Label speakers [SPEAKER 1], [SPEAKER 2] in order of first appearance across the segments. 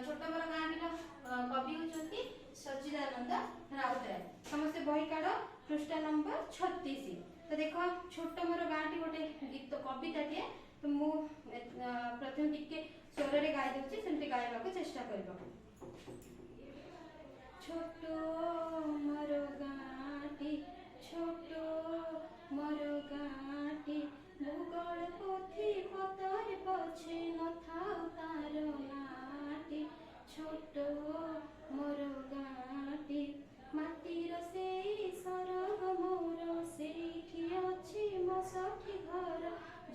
[SPEAKER 1] ଛୋଟ ମୋର ଗାଁଟିର କବି ହେଉଛନ୍ତି ସଚ୍ଚିଦାନନ୍ଦ ରାଉତରାୟ। ସମସ୍ତେ ବହି କାଢ, ପୃଷ୍ଠା ନମ୍ବର 36। ତ ଦେଖ, ଛୋଟ ମୋର ଗାଁଟି ଗୋଟେ ଗୀତ କବିତାଟିଏ। ତ ମୁଁ ପ୍ରଥମେ ଟିକେ ସ୍ୱରରେ ଗାଇ ଦଉଛି, ସେମିତି ଗାଇବାକୁ ଚେଷ୍ଟା କରିବ। ଛୋଟ ମୋର ଗାଁଟି, ଛୋଟ ମୋର ଗାଁଟି, ଭୂଗୋଳ ପୋଥି ପତରେ ପଛେ ନଥାଉ ତାର ନାଁଟି। ଛୋଟ ମୋର ଗାଁଟି, ମାଟିର ସେଇ ସରଗ ମୋର, ସେଇଠି ଅଛି ମୋ ଷଠି ଘର।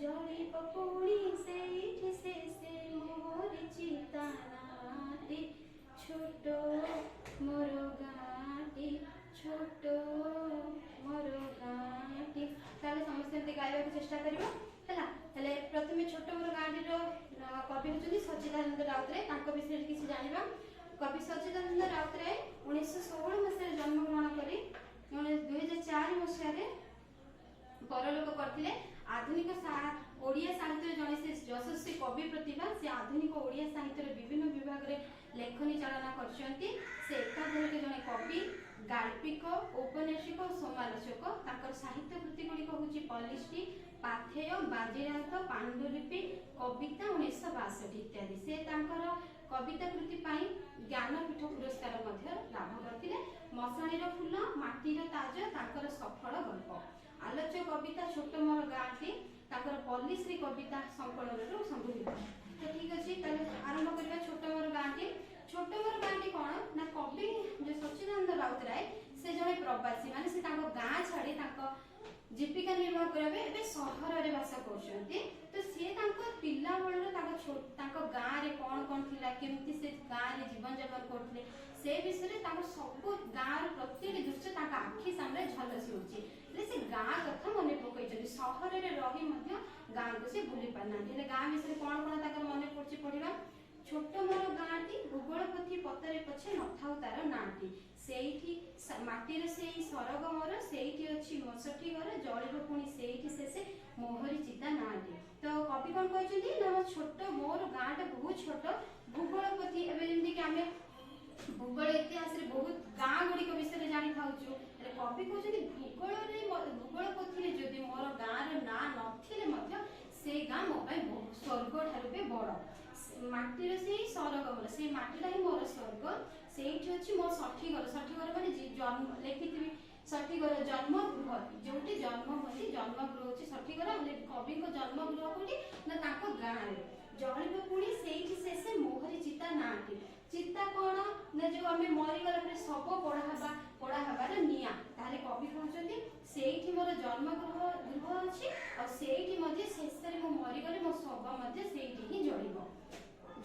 [SPEAKER 1] ଜଳିବ ପୁଣି ସେଇଠି ଶେଷେ ମୋରି ଚିତା ନାଁଟି। ଛୋଟ ମୋର ଗାଁଟି, ଛୋଟ ମୋର ଗାଁଟି। ତାହେଲେ ସମସ୍ତେ ଏମିତି ଗାଇବାକୁ ଚେଷ୍ଟା କରିବ, ହେଲା? ହେଲେ ପ୍ରଥମେ ଛୋଟ ମୋର ଗାଁଟିର କବି ହେଉଛନ୍ତି ସଚ୍ଚିଦାନନ୍ଦ ରାଉତରାୟ। ତାଙ୍କ ବିଷୟରେ କିଛି ଜାଣିବା। କବି ସଚ୍ଚିଦାନନ୍ଦ ରାଉତରାୟ 1916 ମସିହାରେ ଜନ୍ମଗ୍ରହଣ କରି 2004 ମସିହାରେ ପରଲୋକ କରିଥିଲେ। ଆଧୁନିକ ଓଡ଼ିଆ ସାହିତ୍ୟରେ ଜଣେ ସେ ଯଶସ୍ୱୀ କବି ପ୍ରତିଭା। ସେ ଆଧୁନିକ ଓଡ଼ିଆ ସାହିତ୍ୟର ବିଭିନ୍ନ ବିଭାଗରେ ଲେଖନୀ ଚାଳନା କରିଛନ୍ତି। ସେ ଏକାଧାରରେ ଜଣେ କବି, ଗାଳ୍ପିକ, ଔପନ୍ୟାସିକ ଓ ସମାଲୋଚକ। ତାଙ୍କର ସାହିତ୍ୟ କୃତି ଗୁଡ଼ିକ ହେଉଛି ପଲ୍ଲୀଶ୍ରୀ, ପାଥେୟ, ବାଜିରାଉତ, ପାଣ୍ଡୁଲିପି, କବିତା 1962 ଇତ୍ୟାଦି। ସେ ତାଙ୍କର କବିତା କୃତି ପାଇଁ ଜ୍ଞାନପୀଠ ପୁରସ୍କାର ମଧ୍ୟ ଲାଭ କରିଥିଲେ। ମଶାଣିର ଫୁଲ, ମାଟିର ତାଜ ତାଙ୍କର ସଫଳ ଗଳ୍ପ। ଆଲୋଚ୍ୟ କବିତା ଛୋଟ ମୋର ଗାଁଟି ତାଙ୍କର ପଲ୍ଲୀଶ୍ରୀ କବିତା ସଂକଳନରୁ ସଂଗୃହୀତ। ତ ଠିକ ଅଛି, ତାହେଲେ ଆରମ୍ଭ କରିବା ଛୋଟ ମୋର ଗାଁଟି। ଛୋଟ ମୋର ଗାଁଟି କଣ ନା, କବି ଯୋଉ ସଚ୍ଚିଦାନନ୍ଦ ରାଉତରାୟ, ସେ ଜଣେ ପ୍ରବାସୀ, ମାନେ ସେ ତାଙ୍କ ଗାଁ ଛାଡି ତାଙ୍କ ଜୀବିକା ନିର୍ବାହ କରିବା ପାଇଁ ଏବେ ସହରରେ ବାସ କରୁଛନ୍ତି। ତ ସିଏ ତାଙ୍କ ପିଲାବେଳରୁ ତାଙ୍କ ଗାଁରେ କଣ କଣ ଥିଲା, କେମିତି ସେ ଗାଁରେ ଜୀବନ ଯାପନ କରୁଥିଲେ, ସେ ବିଷୟରେ ତାଙ୍କ ସବୁ ଗାଁର ପ୍ରତିଟି ଦୃଶ୍ୟ ତାଙ୍କ ଆଖି ସାମ୍ନାରେ ଝଲସି ଉଠୁଛି। ହେଲେ ସେ ଗାଁ କଥା ମନେ ପକେଇଛନ୍ତି। ସହରରେ ରହି ମଧ୍ୟ ଗାଁକୁ ସେ ଭୁଲି ପାରୁନାହାନ୍ତି। ହେଲେ ଗାଁ ବିଷୟରେ କଣ କଣ ତାଙ୍କର ମନେ ପଡୁଛି, ପଢିବା। ଛୋଟ ମୋର ଗାଁଟି, ଭୂଗୋଳ ପୋଥି ପତରେ ପଛେ ନଥାଉ ତାର ନାଁଟି। ସେଇଠି ମାଟିର ସେଇ ସରଗ ମୋର, ସେଇଠି ଅଛି ମୋ ଷଠି ଘର। ଜଳିବ ପୁଣି ସେଇଠି ଶେଷେ ମୋହରି ଚିତା ନାଁଟି। ତ କବି କଣ କହିଛନ୍ତି ନା, ମୋ ଛୋଟ ମୋର ଗାଁଟା ବହୁତ ଛୋଟ। ଭୂଗୋଳ ପୋଥି, ଏବେ ଯେମିତିକି ଆମେ ଭୂଗୋଳ ଇତିହାସରେ ବହୁତ ଗାଁ ଗୁଡ଼ିକ ବିଷୟରେ ଜାଣିଥାଉଛୁ, ହେଲେ କବି କହୁଛନ୍ତି ଭୂଗୋଳ ପୋଥିରେ ଯଦି ମୋର ଗାଁର ନାଁ ନଥିଲେ ମଧ୍ୟ ସେଇ ଗାଁ ମୋ ପାଇଁ ସ୍ୱର୍ଗ ଠାରୁ ବି ବଡ। ମାଟିର ସେଇ ସରଗ ମୋର, ସେଇ ମାଟିଟା ହିଁ ମୋର ସ୍ୱର୍ଗ। ସେଇଠି ଅଛି ମୋ ଷଠି ଘର। ଷଠି ଘର ମାନେ ଜନ୍ମ, ଲେଖିଥିବି ଷଠି ଘର, ଜନ୍ମ ଗୃହ, ଯୋଉଠି ଜନ୍ମ ହୁଅନ୍ତି, ଜନ୍ମ ଗୃହ ହଉଛି ଷଠି ଘର। ହେଲେ କବିଙ୍କ ଜନ୍ମ ଗୃହ କୋଉଠି ନା ତାଙ୍କ ଗାଁରେ। ଜଳିବ ପୁଣି ସେଇଠି ଶେଷେ ମୋହରି ଚିତା ନାଁଟି। ଚିତା କଣ ନା, ଯୋଉ ଆମେ ମରିଗଲା ପରେ ଶବ ପୋଡା ହେବାର ନିଆଁ। ତାହେଲେ କବି କହୁଛନ୍ତି, ସେଇଠି ମୋର ଜନ୍ମ ଗୃହ ଗୃହ ଅଛି ଆଉ ସେଇଠି ମଧ୍ୟ ଶେଷରେ ମୁଁ ମରିଗଲେ ମୋ ଶବ ମଧ୍ୟ ସେଇଠି ହିଁ ଜଳିବ।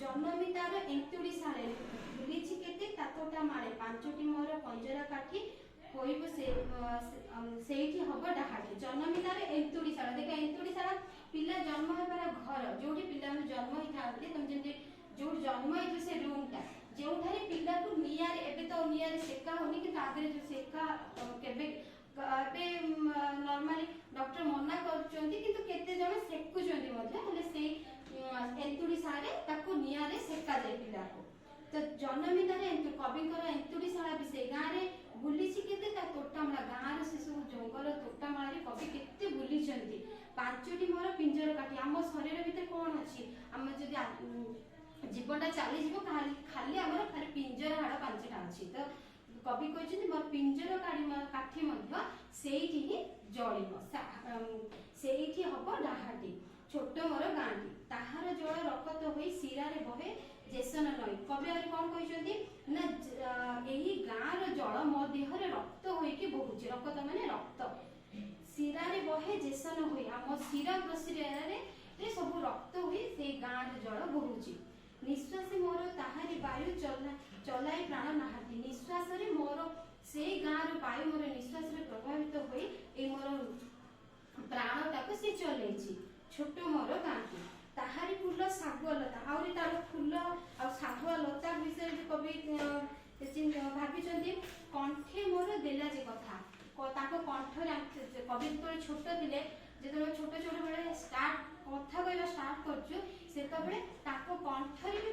[SPEAKER 1] ଜନମି ତାର ଏନ୍ତୁଡ଼ି ଶାଳେ, ବୁଲିଛି କେତେ ତା ତୋଟା ମାଳେ। ପାଞ୍ଚଟି ମୋର ପଞ୍ଜରା କାଠି, ହୋଇବ ସେଇଠି ହବ ଡାହାଟି। ଜନମି ତାର ଏନ୍ତୁଡ଼ି ଶାଳ। ଦେଖ, ଏନ୍ତୁଡ଼ି ଶାଳ ପିଲା ଜନ୍ମ ହେବାର ଘର, ଯୋଉଠି ପିଲାମାନେ ଜନ୍ମ ହେଇଥାନ୍ତି। ତମେ ଯେମିତି ଯୋଉଠି ଜନ୍ମ ହେଇଥିବ ସେ ରୁମ୍ ଟା, ଯେଉଁଠାରେ ପିଲାକୁ ନିଆଁରେ, ଏବେ ତ ନିଆଁରେ ସେକା ହଉନି, କିନ୍ତୁ ଆଗରେ ଯୋଉ ସେକା କେବେ ଏବେ ନର୍ମାଲି ଡକ୍ଟର ମନା କରୁଛନ୍ତି, କିନ୍ତୁ କେତେ ଜଣ ସେକୁଛନ୍ତି ମଧ୍ୟ। ହେଲେ ସେଇ ଏନ୍ତୁଡ଼ି ଶାଳରେ ତାକୁ ନିଆଁରେ ସେକାଯାଏ ପିଲାକୁ। ତ ଜନମି ତାର କବିଙ୍କର ଏନ୍ତୁଡ଼ି ଶାଳା ବି ସେଇ ଗାଁରେ। ବୁଲିଛି କେତେ ତା ତୋଟାମାଳା, ଗାଁର ସେ ସବୁ ଜଙ୍ଗଲ ତୋଟାମାଳାରେ କବି କେତେ ବୁଲିଛନ୍ତି। ପାଞ୍ଚଟି ମୋର ପିଞ୍ଜର କାଠି। ଆମ ଶରୀର ଭିତରେ କଣ ଅଛି? ଆମ ଯଦି ଜୀବନଟା ଚାଲିଯିବ, ଖାଲି ଖାଲି ଆମର ଖାଲି ପିଞ୍ଜର ହାଡ ପାଞ୍ଚଟା ଅଛି। ତ କବି କହିଛନ୍ତି, ମୋର ପିଞ୍ଜର କାଠି ମଧ୍ୟ ସେଇଠି ହିଁ ଜଳିବ, ସେଇଠି ହବ ଡାହାଟି। ଛୋଟ ମୋର ଗାଁଟି, ତାହାର ଜଳ ରକତ ହୋଇ ଶିରାରେ ବହେ ଜେସନ ନଈ। କବି ଆହୁରି କଣ କହିଛନ୍ତି ନା, ଏହି ଗାଁର ଜଳ ମୋ ଦେହରେ ରକ୍ତ ହୋଇକି ବହୁଛି। ରକତ ମାନେ ରକ୍ତ। ଶିରାରେ ବହେ ଜେସନ ହୋଇ, ଆମ ଶିରା ପ୍ରଶିରାରେ ରେ ସବୁ ରକ୍ତ ହୋଇ ସେଇ ଗାଁର ଜଳ ବହୁଛି। ନିଶ୍ୱାସେ ମୋର ତାହାରି ବାୟୁ ଚଲାଇ ପ୍ରାଣ ନାହାନ୍ତି। ନିଶ୍ୱାସରେ ମୋର ସେଇ ଗାଁର ବାୟୁ ମୋର ନିଶ୍ୱାସରେ ପ୍ରଭାବିତ ହୋଇ ଏଇ ମୋର ପ୍ରାଣଟାକୁ ସେ ଚଲେଇଛି। ଛୋଟ ମୋର ଗାଁଟି, ତାହାରି ଫୁଲ ଶାଗୁଆ ଲତା। ଆହୁରି ତାର ଫୁଲ ଆଉ ଶାଗୁଆ ଲତା ବିଷୟରେ ବି କବି ଭାବିଛନ୍ତି। କଣ୍ଠେ ମୋର ଦେଲା ଯେ କଥା। ତାଙ୍କ କଣ୍ଠରେ କବି ଯେତେବେଳେ ଛୋଟ ଥିଲେ, ଯେତେବେଳେ ଛୋଟ ଛୋଟ ବେଳେ ଷ୍ଟାର୍ଟ କଥା କହିବା ଷ୍ଟାର୍ଟ କରୁଛୁ, ସେତେବେଳେ ତାଙ୍କ କଣ୍ଠରେ ବି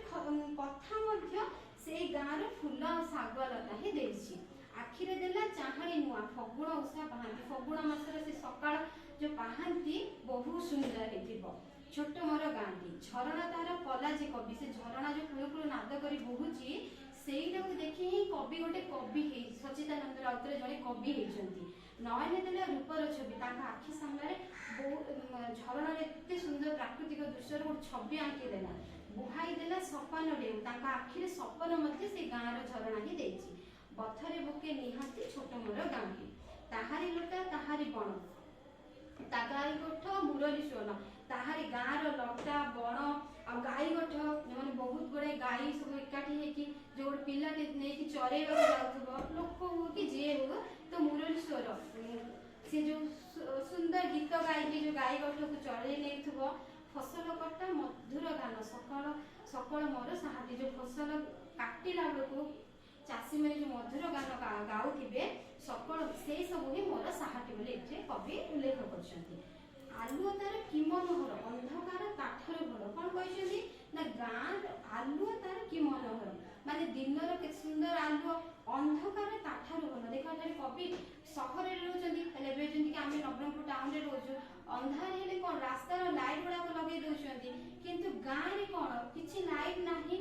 [SPEAKER 1] କଥା ମଧ୍ୟ ସେଇ ଗାଁର ଫୁଲ ଆଉ ଶାଗୁଆ ଲତା ହିଁ ଦେଇଛି। ଆଖିରେ ଦେଲା ଚାହାଣି ନୂଆ ଫଗୁଣ ଉଷା ପାହାନ୍ତି। ଫଗୁଣ ମାସର ସେ ସକାଳ ଯୋଉ ପାହାନ୍ତି ବହୁତ ସୁନ୍ଦର ହେଇଥିବ। ଛୋଟ ମୋର ଗାଁଟି। ଝରଣା ତାର କଲା ଯେ କବି। ସେ ଝରଣା ଯୋଉ କୁଳୁ କୁଳୁ ନାଦ କରି ବହୁଛି, ସେଇଟାକୁ ଦେଖି ହିଁ କବି ଗୋଟେ କବି ହେଇ ସଚିଦାନନ୍ଦ ରାଉତରାୟ ଜଣେ କବି ହେଇଛନ୍ତି। ନୟନେ ଦେଲା ରୂପର ଛବି। ତାଙ୍କ ଆଖି ସାମ୍ନାରେ ବହୁ ଝରଣାର ଏତେ ସୁନ୍ଦର ପ୍ରାକୃତିକ ଦୃଶ୍ୟର ଗୋଟେ ଛବି ଆଙ୍କି ଦେଲା। ବୁହାଇ ଦେଲା ସପାନ ଢେଉ। ତାଙ୍କ ଆଖିରେ ସପନ ମଧ୍ୟ ସେ ଗାଁର ଝରଣା ହିଁ ଦେଇଛି। ବଥରେ ବୁକେ ନିହାତି ଛୋଟ ମୋର ଗାଁଟି। ତାହାରି ଲଟା ତାହାରି ବଣ, ତା ଗାଈ ଗୋଠ ମୁରଲୀ ସ୍ୱନ। ତାହାରି ଗାଁର ଲଟା ବଣ ଆଉ ଗାଈ ଗୋଠ, ମାନେ ବହୁତ ଗୁଡାଏ ଗାଈ ସବୁ ଏକାଠି ହେଇକି ଯୋଉ ଗୋଟେ ପିଲାଟେ ନେଇକି ଚରେଇବାକୁ ଯାଉଥିବ, ଲୋକ ହଉ କି ଯିଏ ହଉ, ତ ମୁରଲୀ ସ୍ୱର, ସେ ଯୋଉ ସୁନ୍ଦର ଗୀତ ଗାଇକି ଯୋଉ ଗାଈ ଗୋଠକୁ ଚରେଇ ନେଉଥିବ। ଫସଲ କଟା ମଧୁର ଗାନ ସକାଳ ସକଳ ମୋର ସାହାନ୍ତି। ଯୋଉ ଫସଲ କାଟିଲା ବେଳକୁ ଚାଷୀମାନେ ଯୋଉ ମଧୁର ଗାନ ଗାଉଥିବେ, ସକଳ ସେଇ ସବୁ ହିଁ ମୋର ସାହାଟି ବୋଲି ଏଥିରେ କବି ଉଲ୍ଲେଖ କରିଛନ୍ତି। ଆଲୁଅ ତାର କି ମନୋହର, ଅନ୍ଧକାର ତାଠାରୁ ଭଲ। କଣ କହିଛନ୍ତି ନା, ଗାଁ ଆଲୁଅ ତାର କି ମନୋହର, ମାନେ ଦିନର କେତେ ସୁନ୍ଦର ଆଲୁଅ, ଅନ୍ଧକାର ତାଠାରୁ ଭଲ। ଦେଖ, ଏଠାରେ କବି ସହରରେ ରହୁଛନ୍ତି। ହେଲେ ଏବେ ଯେମିତିକି ଆମେ ନବରଙ୍ଗପୁର ଟାଉନରେ ରହୁଛୁ, ଅନ୍ଧାର ହେଲେ କଣ ରାସ୍ତାର ଲାଇଟ୍ ଗୁଡାକ ଲଗେଇ ଦଉଛନ୍ତି। କିନ୍ତୁ ଗାଁରେ କଣ କିଛି ଲାଇଟ୍ ନାହିଁ।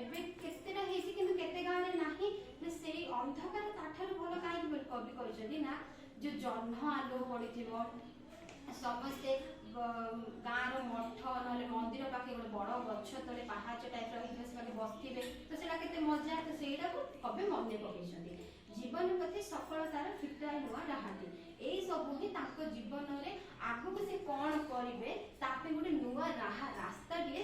[SPEAKER 1] ଏବେ କେତେଟା ହେଇଛି, କିନ୍ତୁ କେତେ ଗାଁରେ ନାହିଁ। ନା ସେଇ ଅନ୍ଧକାର ତାଠାରୁ ଭଲ କାହିଁକି ବୋଲି କବି କହିଛନ୍ତି ନା, ଯୋଉ ଜହ୍ନ ଆଲୁଅ ପଡିଥିବ, ସମସ୍ତେ ଗାଁର ମଠ ନହେଲେ ମନ୍ଦିର ପାଖେ ଗୋଟେ ବଡ ଗଛ ତଳେ ପାହାଚ ଟାଇପର ହେଇଥିବ, ସେ ପାଖେ ବସିଥିବେ, ତ ସେଇଟା କେତେ ମଜା। ତ ସେଇଟାକୁ କବି ମନେ ପକେଇଛନ୍ତି। ଜୀବନ ପ୍ରତି ସଫଳ ତାର ଫିଟାଏ ନୂଆ ରାହାଟି। ଏଇ ସବୁ ହିଁ ତାଙ୍କ ଜୀବନରେ ଆଗକୁ ସେ କଣ କରିବେ, ତା ପାଇଁ ଗୋଟେ ନୂଆ ରାହା ରାସ୍ତାଟିଏ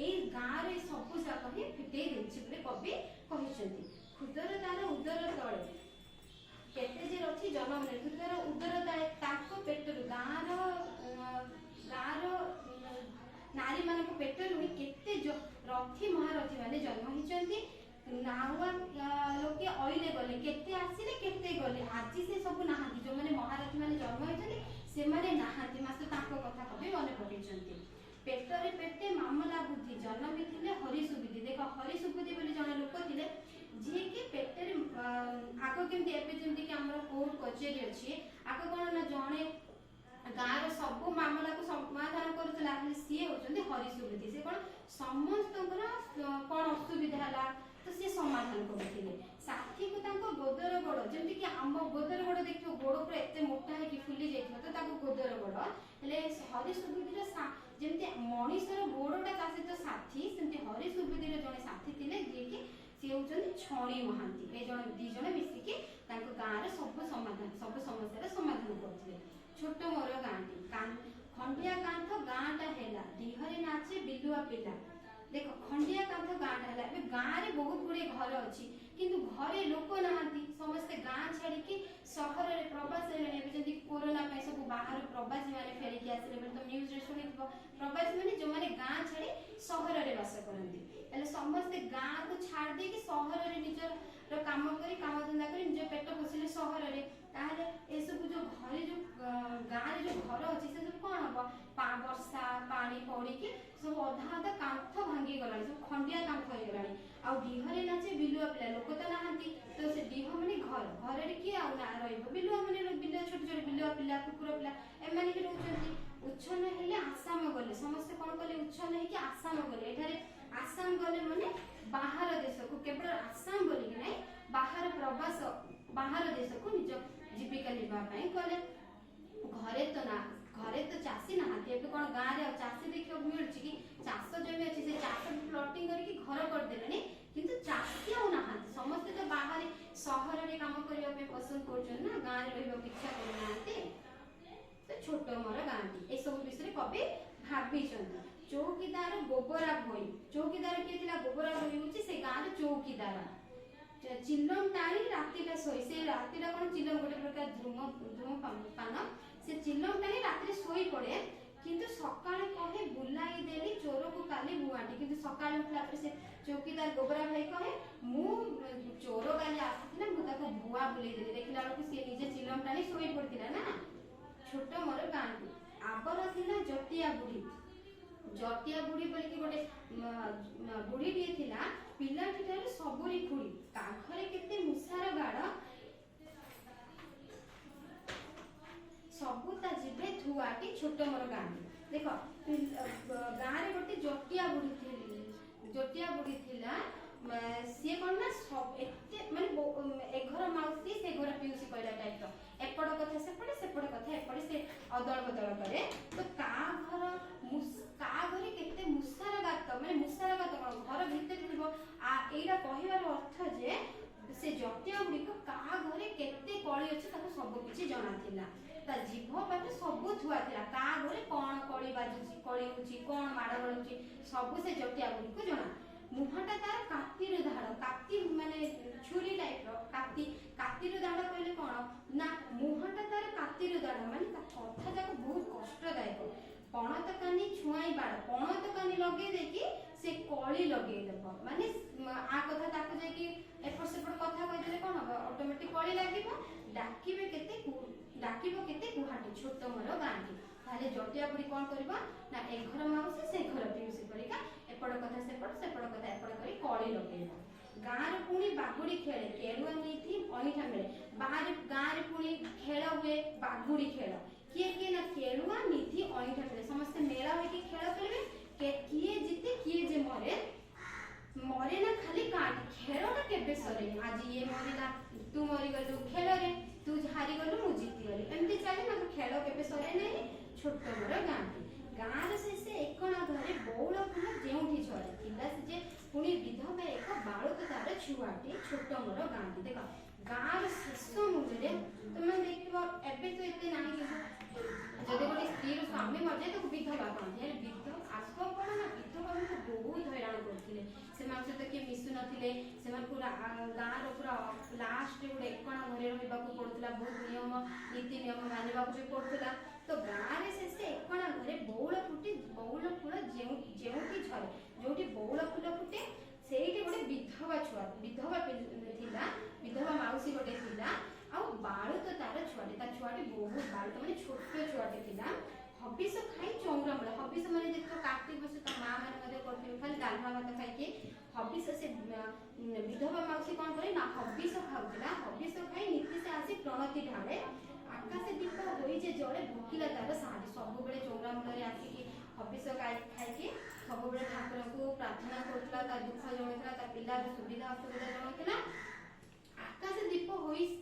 [SPEAKER 1] ଏଇ ଗାଁର ଏଇ ସବୁ ଯାକ ହିଁ ଫିଟେଇ ଦେଇଛି ବୋଲି କବି କହିଛନ୍ତି। କ୍ଷୁଦର ତାର ଉଦର ତଳେ କେତେ ଯେ ରଥୀ ଜନ୍ମ ନେଲେ। କ୍ଷୁଦର ଉଦର ତଳେ, ତାଙ୍କ ପେଟରୁ, ଗାଁର ନାରୀମାନଙ୍କ ପେଟରୁ ହିଁ କେତେ ରଥୀ ମହାରଥୀ ମାନେ ଜନ୍ମ ହେଇଛନ୍ତି। ନାଉଆ ଲୋକେ ଅଇଲେ ଗଲେ, କେତେ ଆସିଲେ କେତେ ଗଲେ, ଆଜି ସେ ସବୁ ନାହାନ୍ତି। ଯୋଉମାନେ ମହାରଥୀ ମାନେ ଜନ୍ମ ହେଇଛନ୍ତି, ସେମାନେ ନାହାନ୍ତି। ମାତ୍ର ତାଙ୍କ କଥା କବି ମନେ ପକେଇଛନ୍ତି। ପେଟରେ ପେଟେ ମାମଲା ବୁଦ୍ଧି ଜନ୍ମିଥିଲେ ହରି ସୁବୁଦ୍ଧି। ଦେଖ, ହରି ସୁବୁଦ୍ଧି ବୋଲି ଜଣେ ଲୋକ ଥିଲେ, ଯିଏକି ପେଟରେ ଆଗ କେମିତି, ଏବେ ଯେମିତି କି ଆମର କୋର୍ଟ କଚେରୀ ଅଛି, ଆଗ କଣ ନା ଜଣେ ଗାଁର ସବୁ ମାମଲାକୁ ସମାଧାନ କରୁଥିଲା। ହେଲେ ସିଏ ହଉଛନ୍ତି ହରି ସୁବୁଦ୍ଧି। ସେ କଣ ସମସ୍ତଙ୍କର କଣ ଅସୁବିଧା ହେଲା ତ ସିଏ ସମାଧାନ କରୁଥିଲେ। ସାଥୀକୁ ତାଙ୍କ ଗୋଦର ଗୋଡ। ଯେମିତି କି ଆମ ଗୋଦର ଗୋଡ ଦେଖିବ, ଗୋଡ ପୁରା ଏତେ ମୋଟା ହେଇକି ଫୁଲି ଯାଇଥିବ, ତ ତାକୁ ଗୋଦର ଗୋଡ। ହେଲେ ହରି ସୁବୁଦ୍ଧିର ଯେମିତି ମଣିଷର ଗୋଡଟା ତା ସହିତ ସାଥୀ, ସେମିତି ହରି ସୁବୁଦ୍ଧିର ଜଣେ ସାଥୀ ଥିଲେ, ଯିଏକି ସିଏ ହଉଛନ୍ତି ଛଣି ମହାନ୍ତି। ଏ ଜଣ ଦି ଜଣ ମିଶିକି ତାଙ୍କ ଗାଁର ସବୁ ସମାଧାନ, ସବୁ ସମସ୍ୟାର ସମାଧାନ କରୁଥିଲେ। ଛୋଟ ମୋର ଗାଁଟି। ଖଣ୍ଡିଆ କାନ୍ଥ ଗାଁଟା ହେଲା, ଡିହରେ ନାଚେ ବିଲୁଆ ପିଲା। ଦେଖ, ଖଣ୍ଡିଆ କାନ୍ଥ ଗାଁଟା ହେଲା। ଏବେ ଗାଁରେ ବହୁତ ଗୁଡିଏ ଘର ଅଛି, କିନ୍ତୁ ଘରେ ଲୋକ ନାହାନ୍ତି। ସମସ୍ତେ ଗାଁ ଛାଡିକି ସହରରେ ପ୍ରବାସ ହେଲେଣି। ଏବେ ଯେମିତି କୋରୋନା ପାଇଁ ସବୁ ବାହାରୁ ପ୍ରବାସୀ ମାନେ ଫେରିକି ଆସିଲେ ବୋଲି ତ ନ୍ୟୁଜରେ ଶୁଣିଥିବ। ପ୍ରବାସୀ ମାନେ ଯୋଉମାନେ ଗାଁ ଛାଡି ସହରରେ ବାସ କରନ୍ତି। ହେଲେ ସମସ୍ତେ ଗାଁକୁ ଛାଡି ଦେଇକି ସହରରେ ନିଜର କାମ କରି, କାମ ଧନ୍ଦା କରି ନିଜ ପେଟ ପୋଷିଲେ ସହରରେ। ତାହେଲେ ଏସବୁ ଯୋଉ ଘରେ ଯୋଉ ଗାଁରେ ଯୋଉ ଘର ଅଛି, ସେ ସବୁ କଣ ହବ? ବର୍ଷା ପାଣି ପଡିକି ସବୁ ଅଧା ଅଧା କାନ୍ଥ ଭାଙ୍ଗି ଗଲାଣି, ସବୁ ଖଣ୍ଡିଆ କାନ୍ଥ ହେଇଗଲାଣି। ଆଉ ଡିହରେ ନାଚେ ବିଲୁଆ ପିଲା। ଲୋକ ତ ନାହାନ୍ତି, ତ ସେ ଡିହ ମାନେ ଘର। ଘରରେ କିଏ ଆଉ ନା ରହିବ? ବିଲୁଆ ମାନେ, ବିଲୁଆ, ଛୋଟ ଛୋଟ ବିଲୁଆ ପିଲା, କୁକୁର ପିଲା, ଏମାନେ ହିଁ ରହୁଛନ୍ତି। ଉଚ୍ଛନ୍ନ ହେଲେ ଆସାମ ଗଲେ। ସମସ୍ତେ କଣ କଲେ? ଉଚ୍ଛନ୍ନ ହେଇକି ଆସାମ ଗଲେ। ଏଠାରେ ଆସାମ ଗଲେ ମାନେ ବାହାର ଦେଶକୁ, କେବଳ ଆସାମ ବୋଲିକି ନାହିଁ, ବାହାର ପ୍ରବାସ, ବାହାର ଦେଶକୁ ନିଜ ଜୀବିକା ନିର୍ବାହ ପାଇଁ ଗଲେ। ଘରେ ତ ନା ଘରେ ତ ଚାଷୀ ନାହାନ୍ତି। ଏବେ କଣ ଗାଁରେ ଆଉ ଚାଷୀ ଦେଖିବାକୁ ମିଳୁଛି କି? ଚାଷ ଜମି ଅଛି, ସେ ଚାଷ ପ୍ଲଟିଂ କରିକି ଘର କରିଦେଲେଣି, କିନ୍ତୁ ଚାଷୀ ଆଉ ନାହାନ୍ତି। ସମସ୍ତେ ତ ବାହାରେ ସହରରେ କାମ କରିବା ପାଇଁ ପସନ୍ଦ କରୁଛନ୍ତି ନା, ଗାଁରେ ରହିବାକୁ ଇଚ୍ଛା କରୁନାହାନ୍ତି। ତ ଛୋଟ ମୋର ଗାଁଟି, ଏସବୁ ବିଷୟରେ କବି ଭାବିଛନ୍ତି। ଚୌକିଦାର ଗୋବରା ଭୋଇ। ଚୌକିଦାର କିଏ ଥିଲା? ଗୋବରା ଭୋଇ ହଉଛି ସେ ଗାଁର ଚୌକିଦାର। ଚିଲମ ଟାଣି ରାତିଟା ଶୋଇ। ସେ ରାତିଟା କଣ, ଚିଲମ ଗୋଟେ ପ୍ରକାର ଧୂମ ପାନ। ସେ ଚିଲମ ଟାଣି ରାତିରେ ଶୋଇ ପଡେ, କିନ୍ତୁ ସକାଳେ କହେ, ବୁଲାଇ ଦେଲି ଚୋରକୁ କାଲି ଭୁଆଁଟି। କିନ୍ତୁ ସକାଳେ ଉଠିଲା ପରେ ସେ ଚୌକିଦାର ଗୋବରା ଭାଇ କହେ, ମୁଁ ଚୋର କାଲି ଆସିଥିଲା, ମୁଁ ତାକୁ ଭୁଆ ବୁଲେଇ ଦେଲି। ଦେଖିଲା ବେଳକୁ ସିଏ ନିଜେ ଚିଲମ ଟାଣି ଶୋଇ ପଡିଥିଲା ନା। ଛୋଟ ମୋର ଗାଁଟି। ଆବଦ୍ଧ ଜଟିଆ ବୁଢୀ ବୋଲିକି ଗୋଟେ ବୁଢୀଟିଏ ଥିଲା, ପିଲାଟି ଠାରୁ ସବୁରି ଖୁଡି, କାଘରେ କେତେ ମୂଷାର ଗାଡ, ସବୁ ତା ଜିଭେ ଥୁଆଟି, ଛୋଟ ମୋର ଗାଁଟି। ଦେଖ, ଗାଁରେ ଗୋଟେ ଜଟିଆ ବୁଢୀ ଥିଲା। ସିଏ କଣ ନା ଏତେ ମାନେ ଏ ଘର ମାଉସୀ ସେ ଘର ପିଉସୀ କହିଲା ଟାଇପର, ଏପଟ କଥା ସେପଟେ, ସେପଟ କଥା ଏପଟେ, ସେ ଅଦଳ ବଦଳ କରେ। ତ କାହା ଘରେ କେତେ ମୂଷାର ଗାତ, ମାନେ ମୂଷାର ଗାତ କଣ, ଘର ଭିତରେ ଥିବ। ଏଇଟା କହିବାର ଅର୍ଥ ଯେ ସେ ଜଟିଆ ଗୁଡ଼ିକ କାହା ଘରେ କେତେ କଳି ଅଛି ତାକୁ ସବୁ କିଛି ଜଣା ଥିଲା। ତା ଜିଭ ପାଖରେ ସବୁ ଥୁଆ ଥିଲା। କାହା ଘରେ କଣ କଳି ବାଜୁଛି, କଳି ହଉଛି, କଣ ମାଡ଼ଗୋଳ ହଉଛି, ସବୁ ସେ ଜଟିଆ ଗୁଡ଼ିକୁ ଜଣା। ମୁହଁଟା ତାର କାତିର ଧାଡ଼, କାତି ମାନେ ଛୁରୀ ଟାଇପର କାତି। କାତିର ଦାଢ଼ କହିଲେ କଣ ନା ମୁହଁଟା ତାର କାତିର ଦାଢ଼, ମାନେ ତା କଥା ଯାକ ବହୁତ କଷ୍ଟଦାୟକ। ପଣତ କାନି ଛୁଆଇଁ ବାଡ଼, ପଣତ କାନି ଲଗେଇ ଦେଇକି ସେ କଳି ଲଗେଇଦବ। ମାନେ ଆ କଥା ତାକୁ ଯାଇକି ଏପଟ ସେପଟ କଥା କହିଦେଲେ କଣ ହବ? ଅଟୋମେଟିକ କଳି ଲାଗିବ। ଡାକିବ କେତେ କୁହାଟି, ଛୋଟ ମୋର ଗାଁଟି। ତାହେଲେ ଜଟିଆ ବୁଢୀ କଣ କରିବ ନା ଏ ଘର ମାଉସୀ ସେ ଘର ପିଉସୀ ପରିକା ଏପଟ କଥା ସେପଟ, ସେପଟ କଥା ଏପଟ କରି କଳି ଲଗେଇବ। ଗାଁରେ ପୁଣି ବାଗୁଡି ଖେଳେ, କେଳୁଆ ନେଇଥି ଅଇଁଠା ମିଳେ। ବାହାରେ ଗାଁରେ ପୁଣି ଖେଳ ହୁଏ, ବାଗୁଡି ଖେଳ। କିଏ କିଏ ନା କେଳୁଆ ନିଧି ଅଇଁଠା ମିଳେ। ସମସ୍ତେ ମେଳା ହେଇକି ଖେଳ ଖେଳିବେ, କିଏ ଜିତେ କିଏ ଯେ ମରେ, ମରେ ନା ଖାଲି କାଠି। ଖେଳଟା କେବେ ସରେନି। ଆଜି ଇଏ ମରିଲା, ତୁ ମରିଗଲୁ ଖେଳରେ, ତୁ ହାରିଗଲୁ, ମୁଁ ଜିତିଗଲି, ଏମିତି ଚାଲେ ନା। ଖେଳ କେବେ ସରେ ନାହିଁ। ଛୋଟ ମୋର ଗାଁଟି। ଗାଁର ଶେଷେ ଏକଣା ଘରେ ବଉଳ ଫୁଲ ଯେଉଁଠି ଝରେ, ଥିଲା ସେ ଯେ ପୁଣି ବିଧବା ଏକ ବାଳୁତ ତାର ଛୁଆଟି, ଛୋଟ ମୋର ଗାଁଟି। ଦେଖ, ଗାଁର ଶେଷ ମୁଣ୍ଡରେ ତମେ ଦେଖିବ, ଏବେ ତ ଏତେ ନାହିଁ, କିନ୍ତୁ ଯଦି ଗୋଟେ ସ୍ତ୍ରୀର ସ୍ୱାମୀ ମରିଯାଏ ତାକୁ ବିଧବା କହନ୍ତି। ହେଲେ ଆଗ କଣ ନା ବିଧବାଙ୍କୁ ବହୁତ ହଇରାଣ କରୁଥିଲେ। ସେମାନଙ୍କ ସହିତ କିଏ ମିଶୁ ନଥିଲେ। ସେମାନଙ୍କୁ ଗାଁର ପୁରା ଲାଷ୍ଟରେ ଗୋଟେ ଏକଣା ଘରେ ରହିବାକୁ ପଡୁଥିଲା। ବହୁତ ନିୟମ ନୀତି ନିୟମ ମାନିବାକୁ ବି ପଡୁଥିଲା। ତ ଗାଁରେ ଶେଷେ ଏକଣା ଘରେ ବଉଳ ଫୁଲ ଯେଉଁଠି ଝରେ, ଯୋଉଠି ବଉଳ ଫୁଲ ଫୁଟେ, ସେଇଠି ଗୋଟେ ବିଧବା ଛୁଆ, ବିଧବା ଥିଲା, ବିଧବା ମାଉସୀ ଗୋଟେ ଥିଲା ଆଉ ବାଳୁତ ତାର ଛୁଆଟେ। ତା ଛୁଆଟି ବହୁତ ବାଳୁତ, ମାନେ ଛୋଟ ଛୁଆଟେ ଥିଲା। ହବିଷ ଖାଇ ଚଉରା ମୂଳେ, ହବିଷ ମାନେ ଯେତେବେଳେ କାର୍ତ୍ତିକ ମାସ ତା ମା ମାନେ ମଧ୍ୟ କରୁଥିବେ, ଖାଲି ଡାଲମା ଭାତ ଖାଇକି ହବିଷ। ସେ ବିଧବା ମାଉସୀ କଣ କରେ ନା ହବିଷ ଖାଉଥିଲା। ହବିଷ ଖାଇ ନୀତି ସେ ଆସି ପ୍ରଣତି ଢାଳେ, ଆକାଶ ଦୀପ ହୋଇ ଯେ ଜଳେ, ଭୋକିଲା ତାର ସାହାଯ୍ୟ। ସବୁବେଳେ ଚଉରା ମୂଳରେ ଆସିକି ହବିଷ ଖାଇକି ସବୁବେଳେ ଠାକୁରଙ୍କୁ ପ୍ରାର୍ଥନା କରୁଥିଲା, ତା ଦୁଃଖ ଜଣାଉଥିଲା, ତା ପିଲାର ସୁବିଧା ଅସୁବିଧା ଜଣାଉଥିଲା।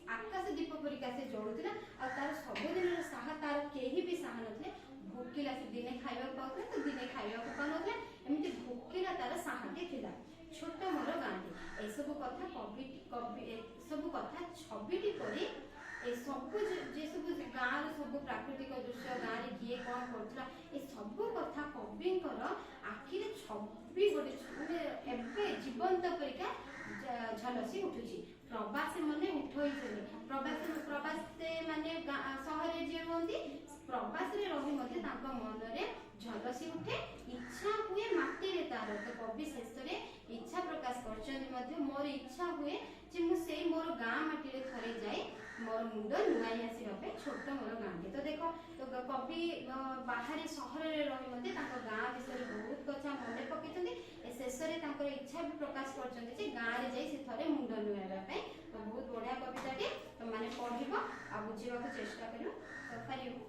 [SPEAKER 1] ଆକାଶ ଦୀପ ପରିକା ସେ ଜଳୁଥିଲା ଆଉ ତାର ସବୁଦିନର ସାହା, ତାର କେହି ବି ସାହା ନଥିଲେ। ଭୋକିଲା ସେ ଦିନେ ଖାଇବାକୁ ପାଉଥିଲା ତ ଦିନେ ଖାଇବାକୁ ପାଉନଥିଲା, ଏମିତି ଭୋକିଲା ତାର ସାହାଟି ଥିଲା। ଛୋଟ ମୋର ଗାଁଟି। ଏସବୁ କଥା କବି କବି ଏସବୁ କଥା ଛବିଟି ପରି, ଏ ସବୁ ଯେ ସବୁ ଗାଁର ସବୁ ପ୍ରାକୃତିକ ଦୃଶ୍ୟ, ଗାଁରେ କିଏ କଣ କରୁଥିଲା, ଏ ସବୁ କଥା କବିଙ୍କର ଆଖିରେ ଛବି ଗୋଟେ ମାନେ ଏବେ ଜୀବନ୍ତ ପରିକା ଝଲସି ଉଠୁଛି। ପ୍ରବାସୀ ମାନେ ଉଠେଇଛନ୍ତି। ପ୍ରବାସୀ ମାନେ ସହରରେ ଯିଏ ରୁହନ୍ତି, ପ୍ରବାସରେ ରହି ମଧ୍ୟ ତାଙ୍କ ମନରେ ଝଲସି ଉଠେ, ଇଚ୍ଛା ହୁଏ ମାଟିରେ ତାର। ତ କବି ଶେଷରେ ଇଚ୍ଛା ପ୍ରକାଶ କରିଛନ୍ତି ମଧ୍ୟ, ମୋର ଇଚ୍ଛା ହୁଏ ଯେ ମୁଁ ସେଇ ମୋର ଗାଁ ମାଟିରେ ଥରେ ଯାଇ ମୋର ମୁଣ୍ଡ ନୁଆଇ ଆସିବା ପାଇଁ, ଛୋଟ ମୋର ଗାଁଟି। ତ ଦେଖ, ତ କବି ବାହାରେ ସହରରେ ରହି ମଧ୍ୟ ତାଙ୍କ ଗାଁ ବିଷୟରେ ବହୁତ କଥା ମନେ ପକେଇଛନ୍ତି। ଏ ଶେଷରେ ତାଙ୍କର ଇଚ୍ଛା ବି ପ୍ରକାଶ କରିଛନ୍ତି ଯେ ଗାଁରେ ଯାଇ ସେ ଥରେ ମୁଣ୍ଡ ନୁଆଇବା ପାଇଁ। ତ ବହୁତ ବଢିଆ କବିତାଟି, ତମମାନେ ପଢିବ ଆଉ ବୁଝିବାକୁ ଚେଷ୍ଟା କରିବ। ତ ପାରିବ।